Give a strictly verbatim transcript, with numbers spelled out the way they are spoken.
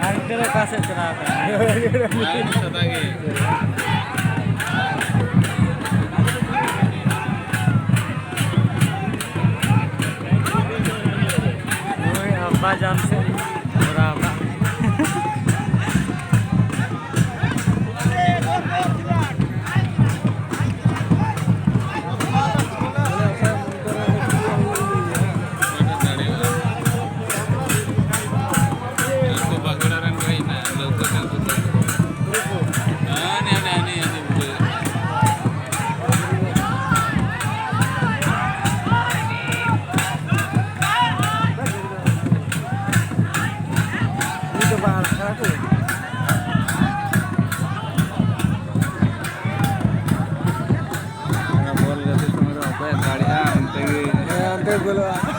ᱟᱨ ᱢᱤᱫᱴᱮᱱ ᱫᱚ ᱚᱠᱟ ᱥᱮᱫ ᱪᱟᱞᱟᱣ ᱟᱠᱟᱱᱟ? ᱟᱨ ᱥᱟᱫᱟ ᱜᱮ᱾ ᱱᱩᱭ ᱟᱵᱵᱟ ᱡᱟᱢᱥᱮᱫ ᱤᱧ ᱵᱷᱚᱨᱟᱣ ᱠᱟᱜ ᱢᱮ᱾ ᱵᱚᱞ ᱜᱟᱛᱮ ᱥᱚᱢᱚᱭ ᱫᱚ ᱚᱠᱚᱭᱮ ᱫᱟᱲᱮᱭᱟᱜᱼᱟ, ᱚᱱᱛᱮ ᱜᱮ᱾ ᱦᱮᱸ, ᱚᱱᱛᱮ ᱜᱮ ᱜᱳᱞᱚᱜᱼᱟ᱾